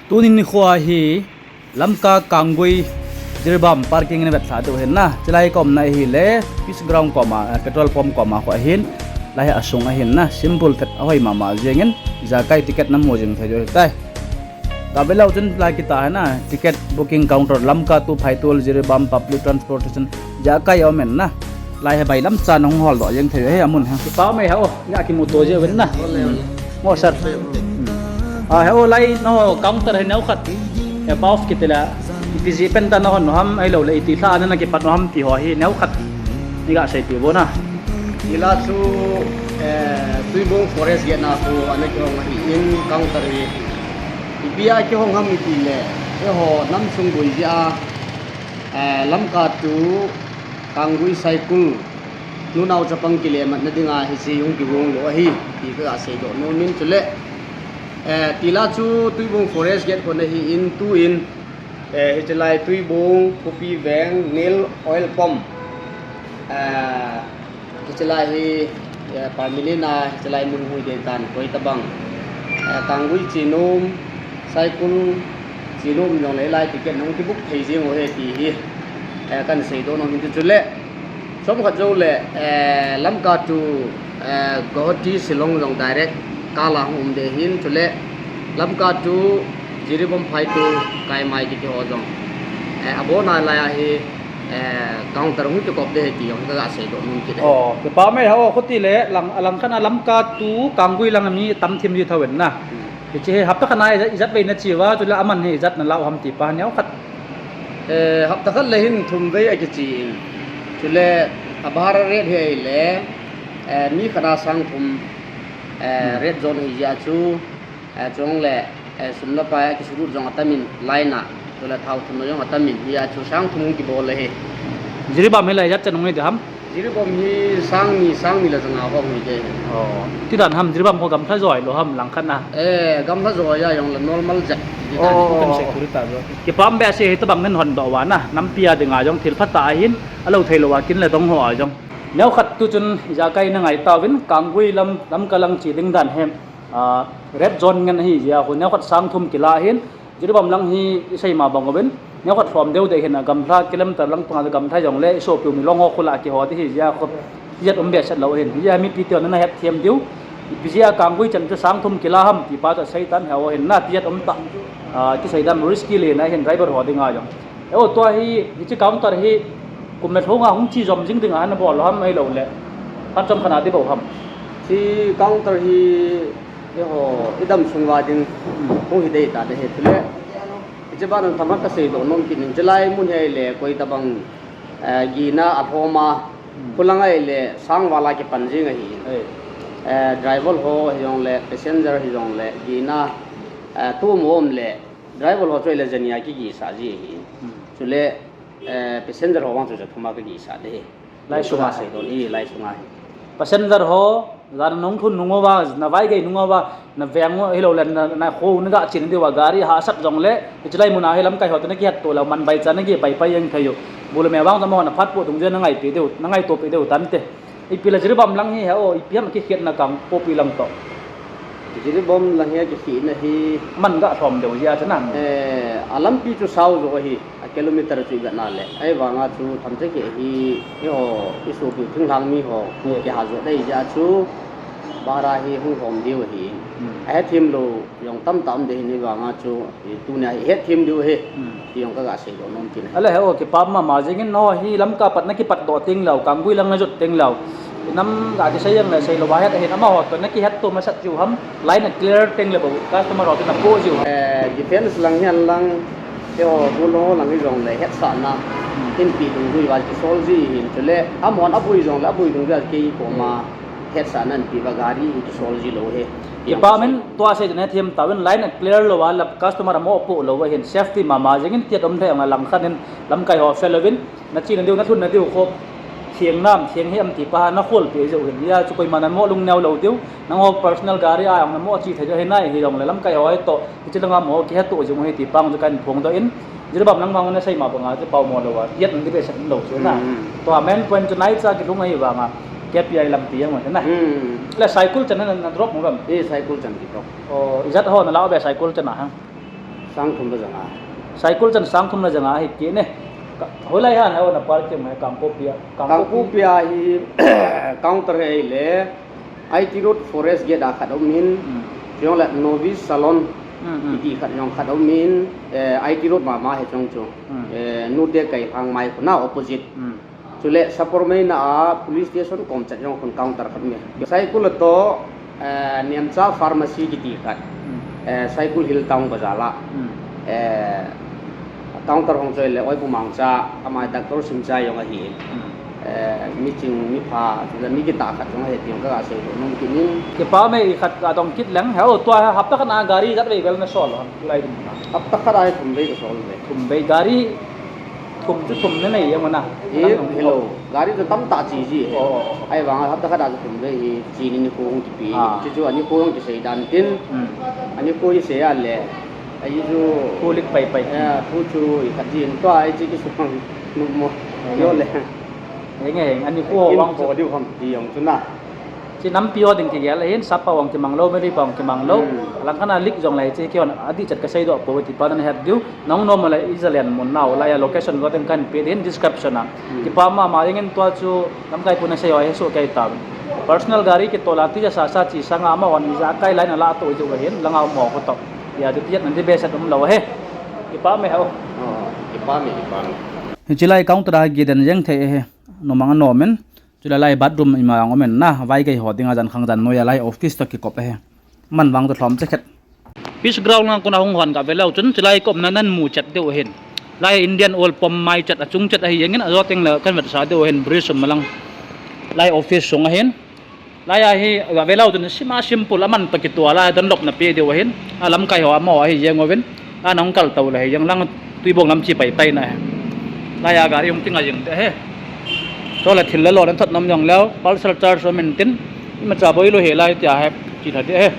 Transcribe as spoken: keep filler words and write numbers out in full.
Tuni nikho hi Lamka Kanggui Jiribam parking in vetlha diu ahin na. Chulai ka umna ahile Peace Ground koma, eh, petrol pump koma kho ahin. Lai hi asung ahin na. Simple thet ahoi mama jengin. Ijakai ticket namu jing thei diu ahitai. Tavelou chun lai kita ahin na. Ticket booking counter Lamka to Phaitol Jiribam public transportation. Ijakai aumin na. Lai hi bailam chan hung holdoh jeng thei diu ahi amun hi. Pao mei ha o. Ina kimuto jeh uvin na. Ole, ole. Mo sir. Ah, he o lai no counter hi neo khat. He pao kiti le. Ipi jeh pen ta nahon u ham ahilou le iti lha a na kipat u ham ti ho hi neo khat. Nei ga seipeh vo na. Ila chu, eh, Tuibong Forest gate na khu ana kihong ahin counter hi. Ipi a kihong ham iti le. Eiho nam sung boi jeh a, eh, Lamka to Kanggui Saikul. Nunao chapang kilematna dinga hiche hung kigong lou ahi, ti ka seidoh nom in chule. Eh, tila chu Tuibong Forest gate kona hi in tu in, eh, hichelai Tuibong, Khopi Veng, Nil Oil Pump. Eh, hichelai hi, eh, permanent a, hichelai mun hui den tan koi tabang. Eh, Kanggui chinom, Saikul chinom jong le lai ticket nung kibook thei jing u he ti hi. Eh, kan seidoh nom in chule. Chomkhat jou le, eh, Lamka to, eh, Guwahati Shillong jong direct kal a hung um ding ahin chule Lamka to Jiribam Phaitol Kaimai kiti ho jong. Eh, abona lai a hi, eh, counter hung kikop ding ahi ti jong ka ga seidoh nom kit e. Oh, kipa mei ha o khuti le lang, alang khat a Lamka to Kanggui lang a mi tam thim ji thauvin na. Hmm. Hiche hi hapta khat na ijat, ijat vei na che uva, chule aman hi ijat na lau ham ti pa neo khat. Eh, hapta khat le hin thum vei akiche in. Chule abhara rate hi ahile, eh, mi khat a sang thum, eh, hmm, rate jon ahi jeh a chu, eh, chule, eh, sum le pai a kisurut jong atam in line a, chule thao thum jong atam in, hijeh a chu sang thum kibol ahi. Jiribam hi lai ijat chan hung hi ding ham? Jiribam hi sang ni, sang ni le janga ho hung hi ding. Oh. Ti dan ham Jiribam ho gamlha joi lou ham lang khat na? Eh, gamlha joi a jong le normal jat. Oh, oh, oh. Kipa um be a se hitabang nen hon doh uva na. Nampi a dinga jong thil phatah ahin, alou thei lou a kin le dong ho a jong. Neo khat tu chun ijakai na ngai tauvin, Kanggui lam, Lamka lang che ding dan hi, ah, red zone ngen ahi jeh a khu neo khat sang thum kila ahin, Jiribam lang hi isei ma bang uvin, neo khat lhom deu deu hin a gamlha kilometer lang panga gamlha jong le isopiu milong ho khu la kiho ding ahi jeh a khu, ijat um behseh lou ahin, hijeh a mipi teu nana hetthem diu, ipi jeh a Kanggui chan chu sang thum kila ham ti pa chu asei tan he o hin na ti ijat um ta, ah, kisei dan risky le na hin driver ho dinga jong. E o tua hi, hiche counter hi kum le lhung a hung che jom jing ding a na bol lou ham ahilou le, phat chomkhat na ding bou ham? Hiche counter hi Eiho, idam sung uva ding, hung hi dei ta ding ahi chule. Hiche ban a themkhat ka seidoh nom kit in, chulai mun hi ahile, koi tabang, eh, gihna alhom a, hmm, khulang ahile, sang val a kipan jing ahi. Hei. Eh, driver ho hijong le, passenger hijong le, gihna, eh, tu mo um le, driver ho chu ahile jani a kigihsah ji ahi. Hmm. Chule, eh, passenger ho vang chu ja thum a kigihsah ding ahi. Lai sunga. Lai sunga hi. Passenger ho, jan nung thun nung uva, na vaigei nung uva, na veng u, hilou le na, na kho na ga chin diu va, gari hahsat jong le, hiche lai mun a hi lamkai ho toh na kihet to lou, man bai cha na kipai pai jeng thei u. Bu le me vang jong mo na phat po dung jeh na ngai pe diu, na ngaito pe diu tante. Ipi le Jiribam lang hi he o, ipi ham kikhetna Kangpokpi lang toh. Jiribam lang hi kikhetna hi. Man ga lhom deu jeh a chu na. Eh, a lampi chu sao jo ahi. A kilometer chu i vet na le, ahivanga chu themcha keh hi, eiho, i sopi thinglhang mi ho, hmm, kiha jo dei jeh a chu, bara hi hung lhom diu ahi. Hmm. A hethem lou jong tamtah um ding ahi, ahivanga chu, i tunia hi hethem diu ahi, hmm, ti jong ka ga seidoh nom kit e. Ale he o, kipa mama jing in, no, hi Lamka pat na kipat doh teng leu, Kanggui lang na jot teng leu. Nam ga kisei jeng le sei lou va het ahin, amaho toh na kihetto masat jiu ham, line a clear teng le bou, customer ho toh na po jiu ham. Eh, defense lang hihen lang, keiho, Hulhong ho lang hijong le hetsahna, hmm, hinpi dungjui uva kisol ji ahin, chule, amahon aboi jong le, aboi dungjui a kei koma, hmm, hetsahna hinpi uva gari hi kisol ji lou ahi. Kipa min, tua sei ding ahi, hethem tauvin, line a clear lou va, la customer amoh po lou va hin, safety mama jing in, tiat um thei ang lang khat in, lamkai ho fel uvin, Na chena diu, na lhunna diu khu, theng nam, theng hi am ti pa, na khol pe jeh u hin. Hia chu koima na mo lung neo lou diu, nangho personal gari a jong na mo chi thei jeh u hi nai hi jong le lamkai ho hi toh, hiche langa mo kihetto jing u hi ti pa chu kan phongdoh in, Jiribam lang vang na sei ma banga chu pao mo lou a, hiat nang di behseh lou chu na. Hmm. Tua main point chu naicha kilhung ahi vanga, K P I lampi jeng u na. Hmm. Le Saikul chan na, na drop mo bam? Eh, Saikul chan ki drop. Oh, ijat ho na la be Saikul chan a ha? Sang thum le ja nga. Saikul chan sang thum le ja nga ahi kit e. Ka, hoilai a na, na park kit em, Kangpokpi a. Kangpokpi. Kangpokpi a hi counter hi le I T Road Forest Gate a khat um in. Hmm. Chuleh Novice Salon. Hmm, hmm. Kiti khat jong khat um in, eh, I T Road mama hi jong chu. Hmm. Eh, Nute Kailhang mai khu na opposite. Hmm. Chuleh Sapormeina a police station kom chet jong khun counter khat um e. Saikul a toh, eh, Nemcha Pharmacy kiti khat. Hmm. Eh, Saikul Hill Town Bazar a. Hmm. Eh, counter hung choi le Oipu Mangcha, ama Doctor Simcha jong ahi. Hmm. Eh, mi ching, mi pha, chuleh mi kitah khat jong ahi ti jong ka ga seidoh nom kit in. Kipah e, i khat ga dong kit leng. Heo, tua hapta khat a gari jat vei vel na sol ham, tulai ding na. Hapta khat a thum vei ka sol ve. Thum vei gari. Thum chu thum na nei em na. Eh, hello. Gari chu tamtah che ji. Oh, oh, oh. Ahivang a hapta khat a chu thum vei hi, chini nikho hung kipe. Ah. Chu chu anikho hung kisei dan tin. Hmm. Anikho i sei a le. Ahi chu. Thu lik pai pai. Eh, thu chu i khat jin tua ahi chu kisukang numo. Eng e. Yo le. Eng e, anikho vang chu. Kin ko diu ham ti jong chu na. Chi nampi ho ding kigel ahin, sap pa vang kimang lou, meri pa vang kimang lou. Hmm. Lang khat a lik jong le chi kihon, adih chet ka seidoh pou ti pa nan het diu. Nang nom le i jalen mun nau, lai a location go ding kan pe ding description a. Hmm. Kipah mama jeng in tua chu lamkai pun a sei ho hi soh kei ta. Personal gari kitoh la ti ja sa sa chi sanga amahon ijakai lai na la toh jiu ahin, langa um ho ko toh. Ya, ti ti na di behseh um lou ahi. Kipah e ho. Oh, kipah e, kipah e. Hiche lai counter a gei den jeng thei ahi. Nom ang nom in. Chuleh lai bathroom ima jong um in na, vaigei ho dinga jan khang jan noi a lai office toh kikop ahi. Man vang toh lhom che khet. Peace Ground lang kona hung hon ga ve leu chun, chulai kop na nan mu chet diu ahin. Lai Indian Oil pump mai chet, achung chet ahi jeng in, ajo teng le kan vetsah diu ahin, bridge sung malang. Lai office sung ahin. Lai a hi, ga ve leu chun, sima simple, aman toh kitoh a lai, don lop na pe diu ahin. A lamkai ho, amaho ahi jeng uvin. A nang kal tou le hi jeng lang, Tuibong lam chi pai pai na hi. Lai a gari hung kinga jing te hi. Chule thil le lo nan thot nom jong leu, parcel charge um in tin. Imacha boi lou hi lai tia hi, chi tha te hi.